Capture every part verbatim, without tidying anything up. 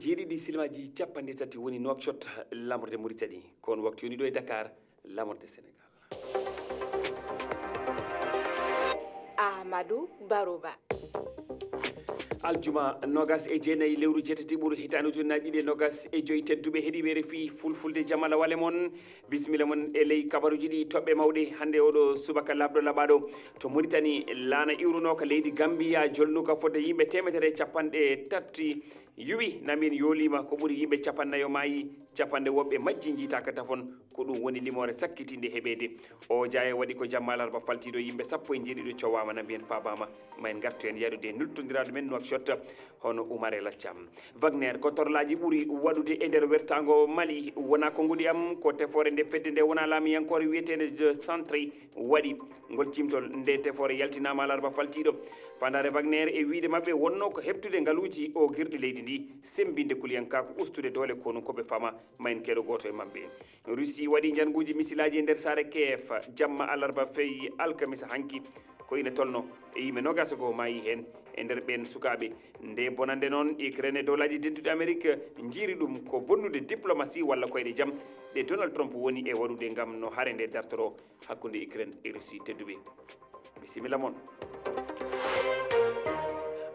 Ɗiɗi ɗi silmaji capanɗe tati woni Nouakchott, lamorde Mauritanie. Ko on waktu yoni ɗo e Dakar, lamorde Sénégal. Ahmadou Barouba. Aljuma nogas e jeenayi lewru jeetati ɓuru hitaande ujunnaji ɗiɗi e nogas e joyi. Tedduɓe heɗiɓe R F I Fulfulde, jamala wale mon. Bisimilla mon e ley kabaruji ɗi toɓɓe mawɗe hannde oɗo subaka labɗo laɓaɗo. To Mauritanie, laana iwrunoka leydi Gambia jolnuka fodde yimɓe teemedere e capanɗe tati yuwi, na mbiyen yoolima, ko ɓuri yimɓe capannayo maayi, capanɗe woɓɓe majji njiitaka tafon. Ko ɗum woni limoore sakkitinde heɓeede. O jaaye waɗi ko jamma alarba faltiiɗo, yimɓe sappo e njeeɗiɗo cowama, na mbiyen faabama. Ma en ngartu en yaɗude nultondiraaɗo men Nouakchott, hono Oumar El Thiam. Wagner ko torlaaji ɓuri waɗude e nder wertaango Mali. Wona konguɗi am, ko tefoore nde fedde nde wona laamiyankoore wiyeteende Centre waɗi. Ngol cimtol, nde tefoore yaltinaama alarba faltiiɗo. Faandaare Wagner e wiyde maɓɓe wonno ko heɓtude ngaluuji o girɗi leydi ndi, semmbinde kuliyankaaku, ustude doole konunkooɓe fama. Ma en keɗo gooto e maɓɓe. Russie waɗi njannguuji misilaaji e nder saare Kiev jamma alarba feyi alkamisa hanki. Ko ina tolno e yimɓe noogas e goo maayi heen. E nder ɓeen sukaaɓe, nde bonannde noon, Ukraine e Dowlaaji Dentuɗi Amerik njiiri ɗum ko bonnude diplomasi walla koyɗe jam ɗe Donald Trump woni e waɗude ngam no hare nde dartoro hakkunde Ukraine e Russie. Tedduɓe, bisimilla mon.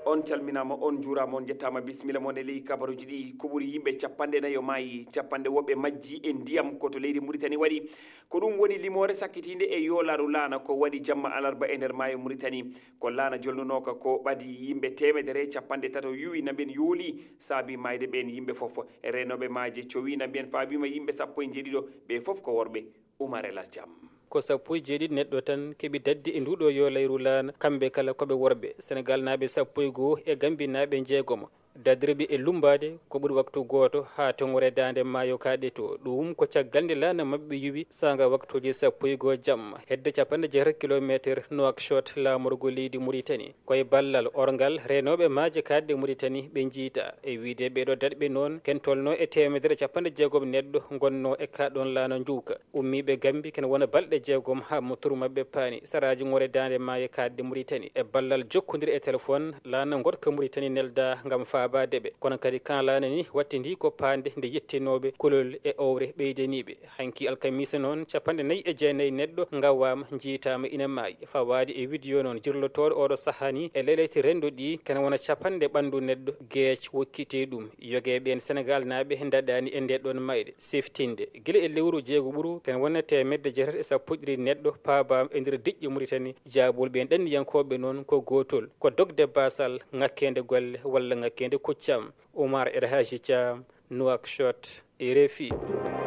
On calminaama, on njuuraama, on njettaama. Bisimilla mon e ley kabaruuji ɗi. Ko ɓuri yimɓe capanɗe nayo maayi, capanɗe woɓɓe majji e ndiyam ko to leydi Mauritanie waɗi. Ko ɗum woni limoore sakkitiinde e yoolaaru laana ko waɗi jamma alarba e nder maayo Mauritanie. Ko laana jolnunooka ko ɓadi yimɓe teemedere e capanɗe tato yuwi, na mbiyen yooli, saabi maayde ɓeen yimɓe fof. Reenooɓe maaje cowi, na mbiyen faabiima yimɓe sappo e njeeɗiɗo, ɓe fof ko worɓe. Oumar El Thiam. Ko sappo e jeeɗiɗi neɗɗo tan keɓi dadde e nduɗo yolayru laana, kamɓe kala ko ɓe worɓe. Senegalnaaɓe sappo e goo e Gambinaaɓe njeegomo. Dadirɓe e lummbaade ko ɓuri waktu gooto haa tongore daande maayo kaaɗe to. Ɗum ko caggal nde laana maɓɓe yuwi saanga waktuuji sappo e goo jamma, hedde capanɗe jeetati kilomeeter Nouakchott, laamorgo leydi Mauritanie. Ko e ballal orngal reenooɓe maaje kaaɗɗe Mauritanie ɓe njiita. E wiyde ɓeeɗo daɗɓe noon, ken tolno e teemedere capanɗe jeegom neɗɗo ngonno e kaaɗon laana njuuka. Ummiiɓe Gambi kene wona balɗe jeegom haa motturu maɓɓe paani saraaji ŋore daande maayo kaaɗɗe Mauritanie. E ballal jokkondire e téléphone, laana ngoɗka Mauritanie nelda ngam faabaade ɓe. Kono kadi kan laana ni wattindi ko paande nde yettinooɓe kulol e owre ɓeydaniiɓe. Hanki alkamisa noon, capanɗe nayi e jeenayi neɗɗo ngawaama, njiitaama ina maayi. Fawaade e widiyo noon, jirlotooɗo oɗo sahaa ni e leleyte renndo ɗi, kene wona capanɗe ɓanndu neɗɗo geec wokkiti ɗum. Yogeeɓe en Senegalnaaɓe ndaɗaani e nde ɗoon mayde. Siftinde, gila e lewru jeego ɓuru, kene wona teemedde jeetati e sappo e ɗiɗi neɗɗo paabaama e nder diƴƴe Mauritanie. Jaabol ɓeen ɗanniyankooɓe noon ko gootol, ko dogde baasal, ŋakkeende golle walla ŋakkeende kuccam. Oumar El Hadji Thiam, Nouakchott, R F I.